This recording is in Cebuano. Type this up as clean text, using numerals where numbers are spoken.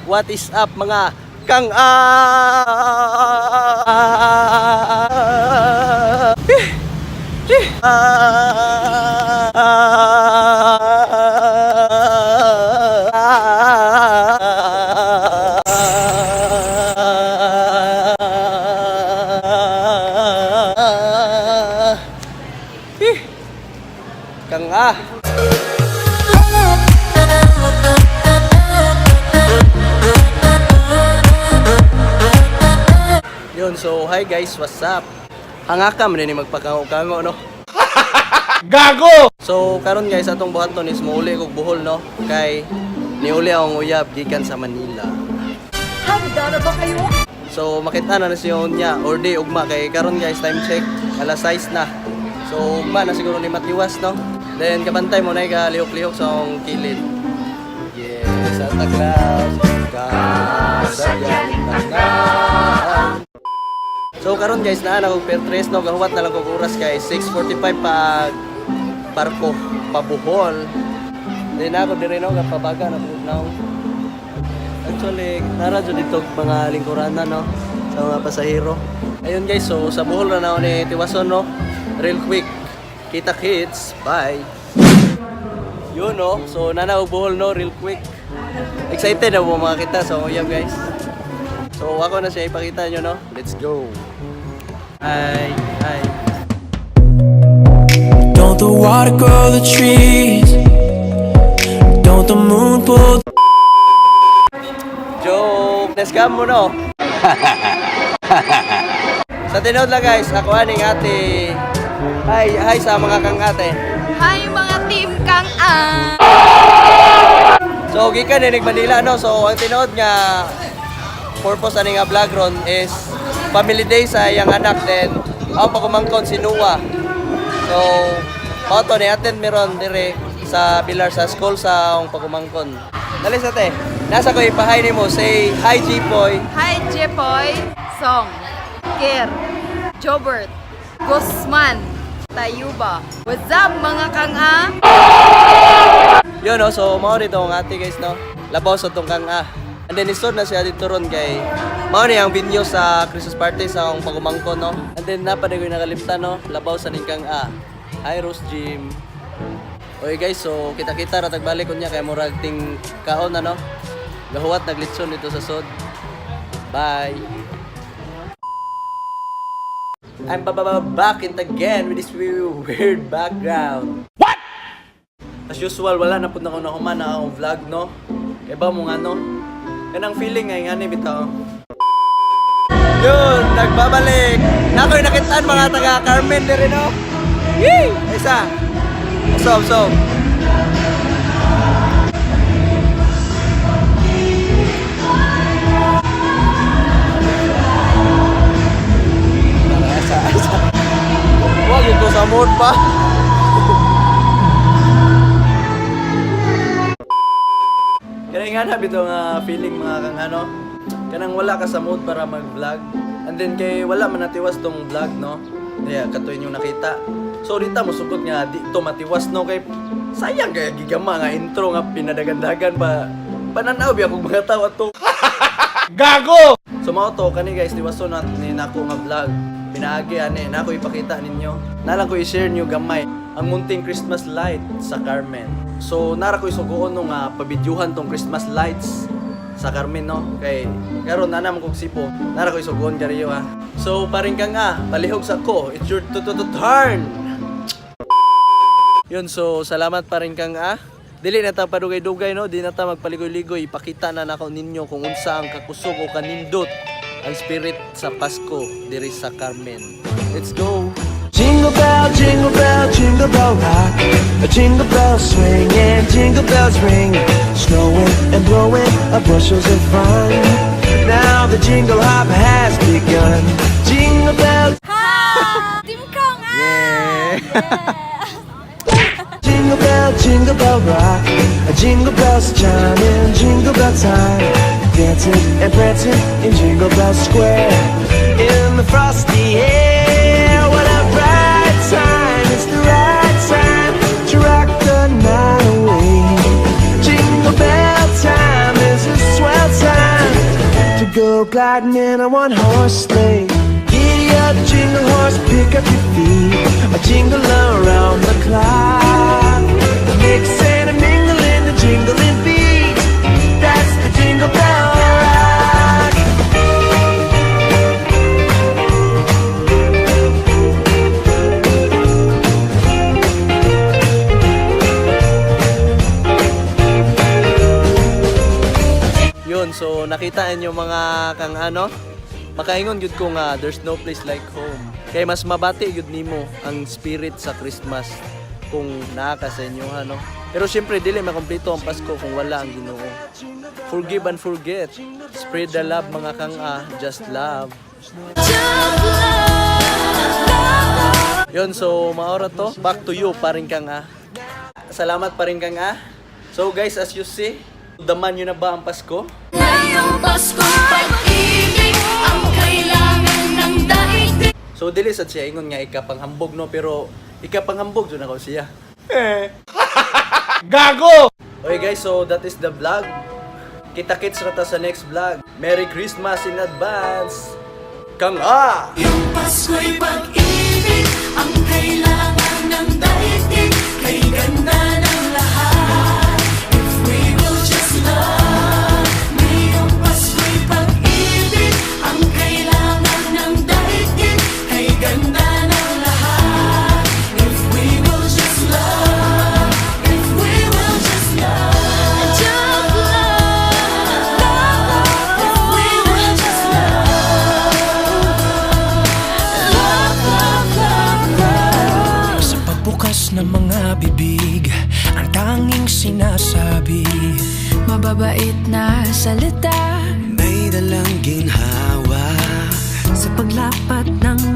What is up, mga kang Kang ah. Yun, so hi guys, what's up? Hangaka man ni magpakango-kango, no? Gago! So karon guys, atong buhaton is muuli kog Bohol, no? Kay niuli akong uyab gikan sa Manila. Handa na ba kayo? So makita na na siya niya or di ugma kay karon guys, time check alas 6 na. So ugma na siguro ni matiwas, no? Then kabantay mo na ka lihok-lihok sa akong kilid. Yes, Santa Claus, kasayang tanan. So karon guys, naa na kog per tres, no, gahuwat na lang kog oras kay 6:45 pag barko pa Bohol. Then ako dire, no, gapabaga na pud now. Actually, nara jud dito mga lingkuranan, no, sa mga pasahero. Ayun guys, so sa Bohol na ako ni tiwason, no. Real quick. Kita kits. Bye. Yun, no. So nana og Bohol, no, real quick. Excited na mo mga kita so uyab guys. So ako na siya ipakita nyo, no. Let's go. Hi, hi. Don't the water grow the trees? Don't the moon pull Joke! Na-scam mo, no? Sa tinuod lang guys, ako aning ate. Hi, hi sa mga kang ate. Hi, mga team Kang Ah! So gikan ni Manila, no. So ang tinuod nga purpose ani nga vlog ron is family day sa iyang anak, then ako pagumangkon si Noah. So mao to ni attend meron dire sa Pilar sa school sa akong pagumangkon. Dali sa te. Nasa ko ipahay nimo, say hi, G-Boy. Hi, Jepoy, Song, Ker, Jobert, Guzman, Tayuba. What's up, mga Kang Ah? Yun, no, so mao dito ang ate guys, no. Labaw sa tong kang ah. And then isod na siya dito ron kay mao ni ang venue sa Christmas party sa akong pagumangkon, no. And then napaday ko nakalimtan, no. Labaw sa ning kang ah. Hi, Rose Jim. Okay guys, so kita-kita ra tagbalik unya kay murag ting kaon na, no. Gahuwat naglitson dito sa sod. Bye. I'm back it again with this weird background. As usual, wala na pud na ko nahuman na akong vlog, no? Kaya ba mo nga, no? Kanang feeling nga ni bitaw. Yun, nagbabalik. Nakoy nakitaan mga taga Carmen dire, no? Yee! Isa. So, so. Asa, asa. Wag ko sa mood pa. Kanang nga na bitaw nga feeling, mga kang ano. Kanang wala ka sa mood para mag-vlog. And then kay wala man natiwas tong vlog, no. Kaya katoy yung nakita. So dita mo sukot nga di to matiwas, no, kay sayang kay gigama nga intro nga pinadagandagan pa. Pananaw biya kog mga tao ato. Gago! So mao to kani guys, tiwason nat ni nako nga vlog. Pinaagi ani nako ipakita ninyo. Nalang ko i-share niyo gamay ang munting Christmas light sa Carmen. So nara ko isugoon no nga pabidyuhan tong Christmas lights sa Carmen, no. Kay karon na naman kog sipo. Nara ko isugoon kariyo ha. So paring ka nga, palihog sa ko. It's your to to to turn. Yun, so salamat pa rin kang ah. Dili na ta padugay-dugay, no, di na ta magpaligoy-ligoy, ipakita na nako ninyo kung unsa ang kakusog o kanindot ang spirit sa Pasko diri sa Carmen. Let's go. Jingle bell, jingle bell rock. A jingle bell swing and jingle bells ring. Snowing and blowing up bushels of fun. Now the jingle hop has begun. Jingle bell, Hi! Team Kang Ah! Yeah. Jingle bell rock. A jingle bells chime in jingle bell time. Dancing and prancing in Jingle Bell Square. In the frosty air, what a bright time. It's the right time to rock the night away. Jingle bell time is a swell time. go gliding in a one horse sleigh. Giddy up, jingle horse, pick up your feet. A jingle around the clock. Mix and a mingle in the jingling beat. That's the Jingle Bell Rock. Yun, so nakita ninyo, mga kang ano, makaingon gyud ko nga there's no place like home. Kay mas mabati gyud nimo ang spirit sa Christmas kung naa ka sa inyo, ano. Pero syempre dili makumpleto ang Pasko kung wala ang Ginoo. Forgive and forget. Spread the love, mga kang ah, just love. Yun, so maora to. Back to you, paring kang ah. Salamat, paring kang ah. So guys, as you see, daman nyo na ba ang Pasko? Ngayong Pasko, pag-ibig ang kailangan ng daigdig. So dili sad siya ingon nga ikapanghambog, no, pero ikapanghambog jud ako siya. Gago! Okay guys, so that is the vlog. Kita-kits ra ta sa next vlog. Merry Christmas in advance. Kang ah! Yung Pasko'y pag-ibig ang kailangan ng daigdig. Kay ganda ng lahat if we will just love. Ngayong Pasko'y pag-ibig ang kailangan ng daigdig. Kay ganda ng lahat if we will just love. If we will just love. Just love. If we will just love. Love, love, love, love. Sa pagbukas ng mga bibig, ang tanging sinasabi Mababait na salita may dalang ginhawa. sa paglapat ng